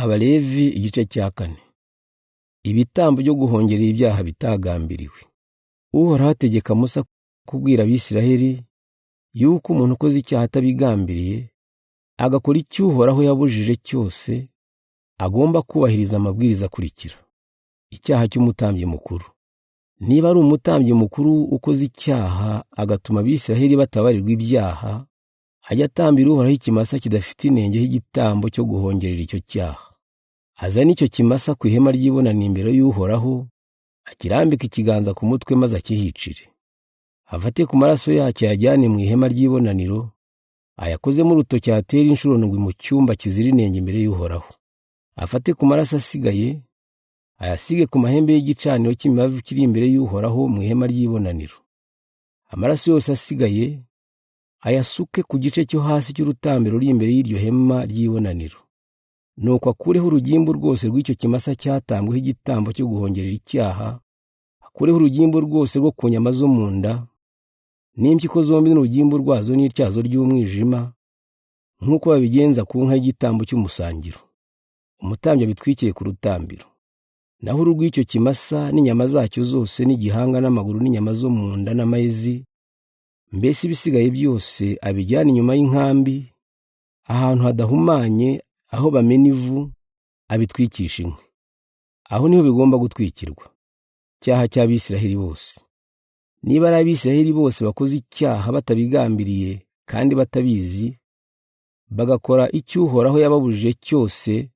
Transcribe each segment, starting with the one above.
Abalevi igice cya 4. Ibitambo byo guhongerera ibyaha bitagambiriwe. Uhoraho ategeka Musa kubwira Abisiraheli yuko umuntu ukoze icyaha atabigambiriye agakora icyo Uhoraho yabujije cyose agomba kubahiriza amabwiriza akurikira. Icyaha cy'umutambyi mukuru. Niba ari umutambyi mukuru ukoze icyaha agatuma Abisiraheli batabarirwa ibyaha, ajya atambira Uhoraho ikimasa kidafite inenge y'igitambo cyo guhongerera icyo cyaha. Azane icyo kimasa ku ihema ry'ibonaniro imbere y'Uhoraho, akirambike ikiganza ku mutwe maze akihicire. Afate ku maraso yacyo ayajyane mu ihema ry'ibonaniro, ayakozemo urutoki atere inshuro ndwi mu cyumba kizira inenge imbere y'Uhoraho. Afate ku maraso asigaye, ayasige ku mahembe y'igicaniro cy'imibavu kiri imbere y'Uhoraho mu ihema ry'ibonaniro. Amaraso yose asigaye ayasuke ku gice cyo hasi cy'urutambiro ruri imbere y'iryo hema ry'ibonaniro. Nuko akureho urugimbu rwose rw'icyo kimasa cyatambweho igitambo cyo guhongerera icyaha, akureho urugimbu rwose rwo ku nyama zo mu nda, n'impyiko zombi n'urugimbu rwazo n'ityazo ry'umwijima, nk'uko babigenza ku nka y'igitambo cy'umusangiro. Umutambyi abitwikire ku rutambiro. Naho uruhu rw'icyo kimasa n'inyama zacyo zose n'igihanga n'amaguru n'inyama zo mu nda n'amayezi, mbese ibisigaye byose abijyane inyuma y'inkambi, ahantu hadahumanye aho bamena ivu, abitwikisha inkwi. Aho niho bigomba gutwikirwa. Icyaha cy'Abisiraheli bose. Niba ari Abisiraheli bose bakoze icyaha batabigambiriye kandi batabizi, bagakora icyo Uhoraho yababujije cyose,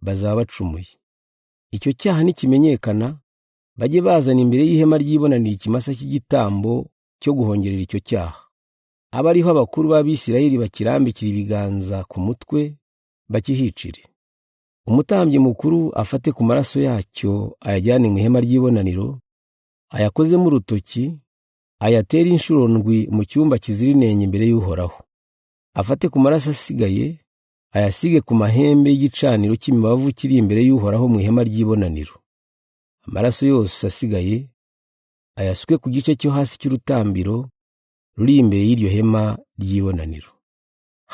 bazaba bacumuye. Icyo cyaha nikimenyekana, bajye bazana imbere y'ihema ry'ibonaniro ikimasa cy'igitambo cyo guhongerera icyo cyaha. Abe ariho abakuru b'Abisiraheli bakirambikira ibiganza ku mutwe, bakihicire. Umutambyi mukuru afate ku maraso yacyo ayajyane mu ihema ry'ibonaniro, ayakozemo urutoki, ayatere inshuro ndwi mu cyumba kizira inenge imbere y'Uhoraho. Afate ku maraso asigaye, ayasige ku mahembe y'igicaniro cy'imibavu kiri imbere y'Uhoraho mu ihema ry'ibonaniro. Amaraso yose asigaye ayasuke ku gice cyo hasi cy'urutambiro ruri imbere y'iryo hema ry'ibonaniro.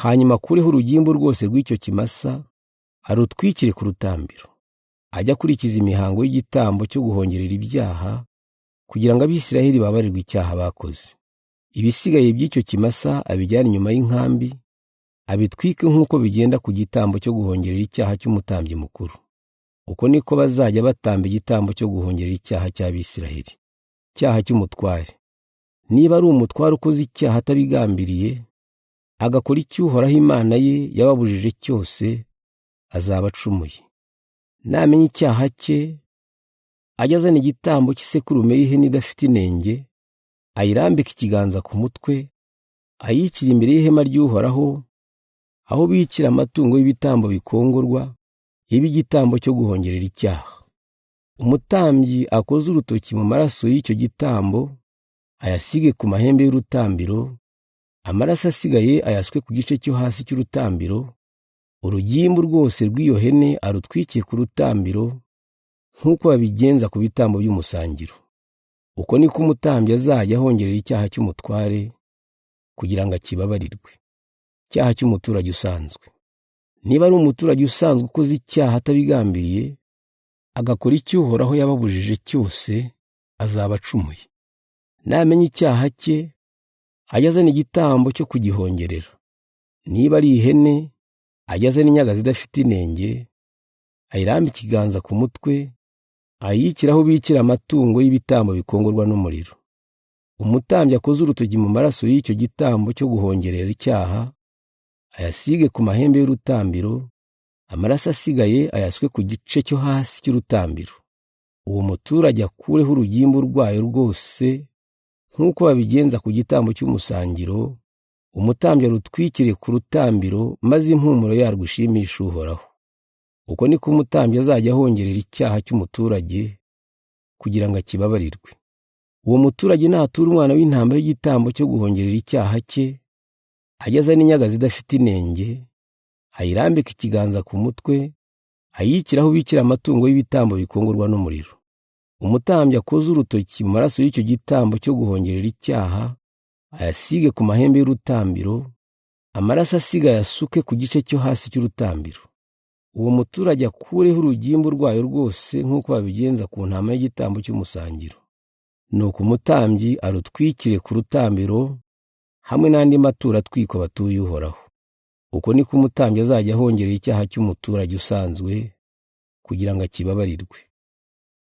Hanyuma akureho urugimbu rwose rw'icyo kimasa, arutwikire ku rutambiro. Ajya akurikiza imihango y'igitambo cyo guhongerera ibyaha, kugira ngo Abisiraheli babarirwe icyaha bakoze. Ibisigaye by'icyo kimasa abijyane inyuma y'inkambi, abitwike nk'uko bigenda ku gitambo cyo guhongerera icyaha cy'umutambyi mukuru. Uko niko bazajya batamba igitambo cyo guhongerera icyaha cy'Abisiraheli. Icyaha cy'umutware. Niba ari umutware ukoze icyaha atabigambiriye, agakora icyo Uhoraho Imana ye yababujije cyose, azaba acumuye. Namenya icyaha cye, ajya azana igitambo cy'isekurume y'ihene idafite inenge, ayirambike ikiganza ku mutwe, ayicire imbere y'ihema ry'Uhoraho, aho bicira amatungo y'ibitambo bikongorwa, ibe igitambo cyo guhongerera icyaha. Umutambyi akoze urutoki mu maraso y'icyo gitambo, ayasige ku mahembe y'urutambiro, amaraso asigaye ayasuke ku gice cyo hasi cy'urutambiro, urugimbu rwose rw'iyo hene arutwikiye ku rutambiro, nk'uko babigenza ku bitambo by'umusangiro. Uko niko umutambyi azajya ahongerera icyaha cy'umutware, kugira ngo akibabarirwe. Icyaha cy'umuturage usanzwe. Niba ari umuturage usanzwe ukoze icyaha atabigambiriye, agakora icyo Uhoraho yababujije cyose, azaba acumuye. Namenya icyaha cye, ajya azana igitambo cyo kugihongerera. Niba ari ihene, ajya azana inyagazi idafite inenge, ayirambike ikiganza ku mutwe, ayicire aho bicira amatungo y'ibitambo bikongorwa n'umuriro. Umutambyi akoze urutoki mu maraso y'icyo gitambo cyo guhongerera icyaha, ayasige ku mahembe y'urutambiro, amaraso asigaye ayasuke ku gice cyo hasi cy'urutambiro. Uwo muturage akureho urugimbu rwayo rwose, nk'uko babigenza ku gitambo cy'umusangiro, umutambyi arutwikire ku rutambiro, maze impumuro yarwo ishimishe Uhoraho. Uko niko umutambyi azajya ahongerera icyaha cy'umuturage, kugira ngo akibabarirwe. Uwo muturage natura umwana w'intama y'igitambo cyo guhongerera icyaha cye, ajya azana inyagazi idafite inenge, ayirambike ikiganza ku mutwe, ayicire aho bicira amatungo y'ibitambo bikongorwa n'umuriro. Umutambyi akoze urutoki mu maraso y'icyo gitambo cyo guhongerera icyaha, ayasige ku mahembe y'urutambiro, amaraso asigaye asuke ku gice cyo hasi cy'urutambiro. Uwo muturage akureho urugimbu rwayo rwose nk'uko babigenza ku ntama y'igitambo cy'umusangiro. Nuko umutambyi arutwikire ku rutambiro hamwe n'andi maturo atwikwa batuye Uhoraho. Uko niko umutambyi azajya ahongerera icyaha cy'umuturage usanzwe kugira ngo akibabarirwe.